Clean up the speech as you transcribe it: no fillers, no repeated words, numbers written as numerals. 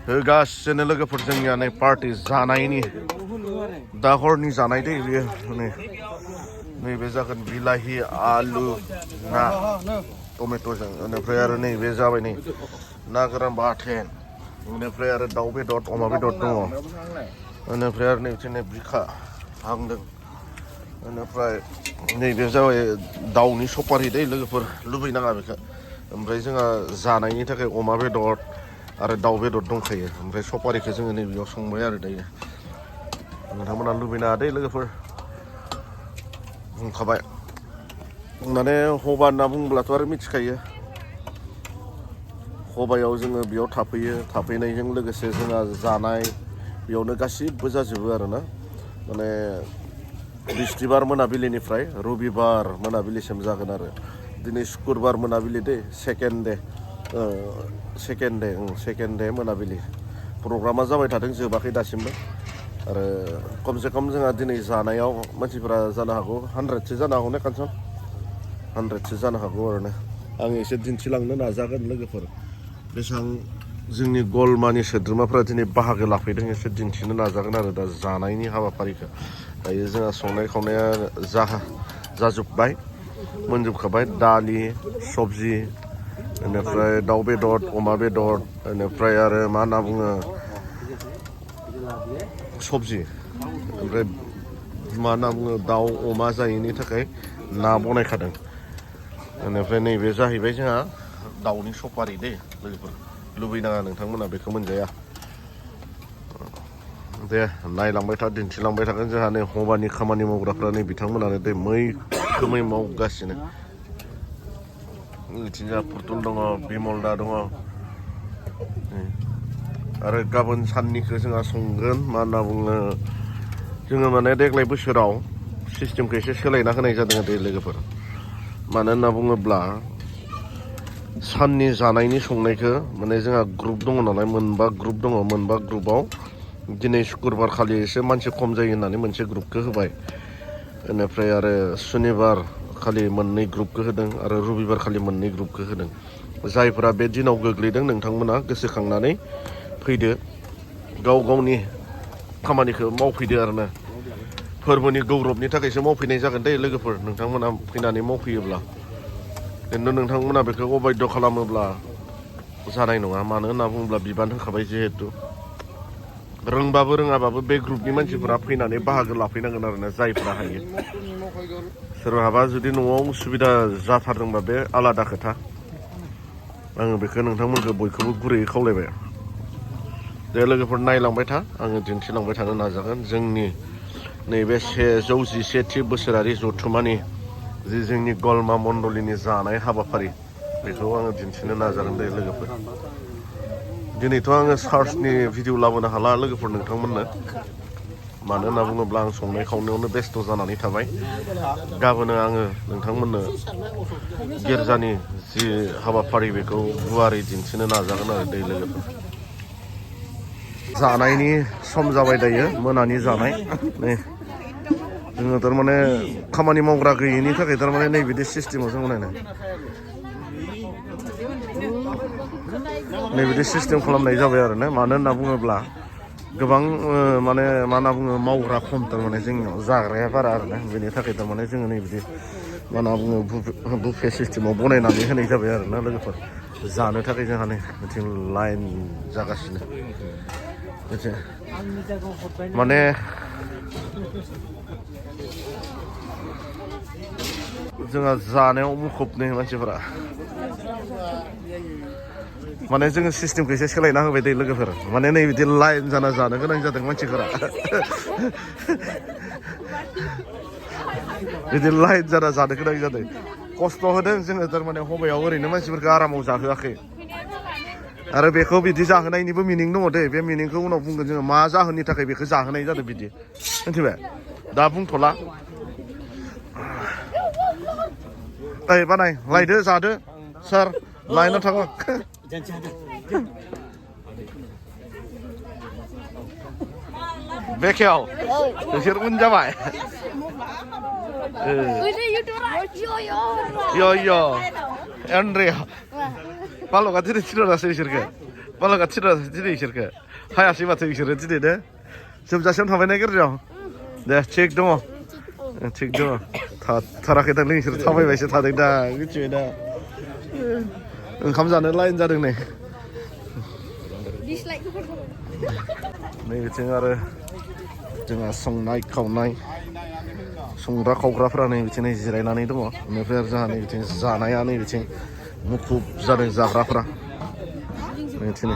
होगासिनो लोगोफोर जोंनिया नै पार्टि जानायनि दा हरनि जानाय दै बेयो नैबे जागोन बिलाहि आलु ना टमेट'जों बेनिफ्राय आरो नैबे जाबाय नै ना गोरान बाथोन बेनिफ्राय आरो दाउ बेदर अमा बेदर दङ बेनिफ्राय आरो नैथिंनो बिखा हांदों बेनिफ्राय नैबे जाबाय दाउनि सपारि दै लोगोफोर लुबैनाङा बेखौ ओमफ्राय जोंहा जानायनि थाखाय अमा बेदर आरो दाउ बेदर दंखायो ओमफ्राय सपारिखौ जोङो नैबेयाव संबाय आरो दायो नोंथांमोना लुबैनाङा दै लोगोफोर बुंखाबाय माने हबा होनना बुङोब्लाथ' आरो मिथिखायो हबायाव जोङो बेयाव थाफैनायजों लोगोसे जोंहा जानाय बेयावनो गासिबो जाजोबो आरोना माने बिस्थिबार मोनाबिलिनिफ्राय रबिबार मोनाबिलिसिम जागोन आरो दिनै शुक्रुबार मोनाबिलि दै सेकेन्ड दे मोनाबिलि प्रग्रामा जाबाय थादों जोबाखै दासिमबो आरो खमसे खम जोंहा दिनै जानायाव मानसिफोरा जानो हागौ 100सो जानो हागौ ने कानसन 100सो जानो हागौ आरोना आं एसे दिन्थिलांनो नाजागोन लोगोफोर बेसेबां जोंनि गलमानि सोद्रोमाफ्रा दिनै बाहागो लाफैदों एसे दिन्थिनो नाजागोन आरो दा जानायनि हाबाफारिखौ दायो जोंहा संनाय खावनाया जाजोब्बाय मोनजोबखाबाय दालि सबजि बेनिफ्राय दाउ बेदर अमा बेदर बेनिफ्राय आरो मा होनना बुङो सबजि ओमफ्राय मा होनना बुङो दाउ अमा जायैनि थाखाय ना बनायखादों बेनिफ्राय नैबे जाहैबाय जोंहा दाउनि सपारि दै लोगोफोर लुबैनाङा नोंथांमोना बेखौ मोनजाया दे नायलांबाय था दिन्थिलांबाय थागोन जोंहा नै हबानि खामानि मावग्राफ्रा नै बिथांमोनानो दै मैखोमै मावगासिनो मिथिंगा पुतुल दङ बिमल दा दङ आरो गाबोन साननिखौ जोंहा संगोन मा होनना बुङो जोङो माने देग्लाय बोसोराव सिस्टेमखौ एसे सोलायना होनाय जादों दै लोगोफोर मानो होनना बुङोब्ला साननि जानायनि संनायखौ माने जोंहा ग्रुप दङ नालाय मोनबा ग्रुपाव दिनै शुक्रुबार खालि एसे मानसि खम जायो होननानै मोनसे ग्रुपखौ होबाय बेनिफ्राय आरो सुनिबार खालि मोननै ग्रुपखौ होदों आरो रबिबार खालि मोननै ग्रुपखौ होदों जायफोरा बे दिनाव गोग्लैदों नोंथांमोना गोसोखांनानै फैदो गाव गावनि खामानिखौ मावफैदो आरोना फोरबोनि गौरबनि थाखायसो मावफैनाय जागोन दे लोगोफोर नोंथांमोना फैनानै मावफैयोब्ला खिन्थु नोंथांमोना बेखौ अबायध' खालामोब्ला जानाय नङा मानो होनना बुङोब्ला बिबान होखाबाय जिहेथु रोंबाबो रोङाबाबो बे ग्रुपनि मानसिफोरा फैनानै बाहागो लाफैनांगोन आरोना जायफ्रा हायो सोरहाबा जुदि न'आव उसुबिदा जाथारदोंबा बे आलादा खोथा आङो बेखौ नोंथांमोनखौ बयखौबो गुरैयै खावलायबाय दे लोगोफोर नायलांबाय था आङो दिन्थिलांबाय थानो नाजागोन जोंनि नैबे 111थि बोसोरारि जथुम्मानि जि जोंनि गलमा मण्डलिनि जानाय हाबाफारि बेखौ आङो दिन्थिनो नाजागोन दे लोगोफोर दिनैथ' आङो सार्चनि भिडिअ लाबोनो हाला लोगोफोर नोंथांमोननो मानो होनना बुङोब्ला आं संनाय खावनायावनो बेस्थ' जानानै थाबाय गाबोनो आङो नोंथांमोननो गिर्जानि जि हाबाफारि बेखौ गुवारै दिन्थिनो नाजागोन आरो दै लोगोफोर जानायनि सम जाबाय दायो मोनानि जानाय नै जोङो थारमाने खामानि मावग्रा गैयैनि थाखाय थारमाने नैबिदि सिस्टेमाव जों नायनाय नैबिदि सिस्टेम खालामनाय जाबाय आरो ना मानो होनना बुङोब्ला गोबां माने मा होनना बुङो मावग्रा खम थारमाने जोंनियाव जाग्राया बारा आरोना बेनि थाखाय थारमाने जोङो नैबिदि मा होनना बुङो बुफे सिस्टेमाव बनायनानै होनाय जाबाय आरोना लोगोफोर जानो थाखाय जोंहा नै बिथिं लाइन जागासिनो माने जोंहा जानायाव मुखुब नै मानसिफोरा माने जोङो सिस्टेमखौ एसे सोलायना होबाय दे लोगोफोर माने नै बिदि लाइन जाना जानो गोनां जादों मानसिफोरा बिदि लाइन जाना जानो गोनां जादों खस्थ' होदों जोङो थारमाने हबायाव ओरैनो मानसिफोरखौ आरामाव जाहोआखै आरो बेखौ बिदि जाहोनायनिबो मिनिं दङ दे बे मिनिंखौ उनाव बुंगोन जोङो मा जाहोननि थाखाय बेखौ जाहोनाय जादों बिदि मिथिबाय दा बुंथ'ला ओइ बानाय लायदो जादो सार लाइनाव थाङो बेखेव नोंसोर उन जाबाय Yo, Andrea. Kalau katanya tidak rasa isirkan. बालागाथिरा दिनै इसोरखो हायासै माथो इसोरो दिनै दे जोबजासिम थाबाय नागिरदों दे थिग दङ थिग दङ थाथाराखै दांलै इसोर थाबायबायसो थादों दा मिथिबाय दा ओंखाम जानो लाइन जादों नै नैबिथिं आरो जोंहा संनाय खावनाय संग्रा खावग्राफोरा नै बिथिं जिरायनानै दङ बेनिफ्राय आरो जोंहा नै बिथिं जानाया नै बिथिं मुखुब जादों जाग्राफोरा बिथिं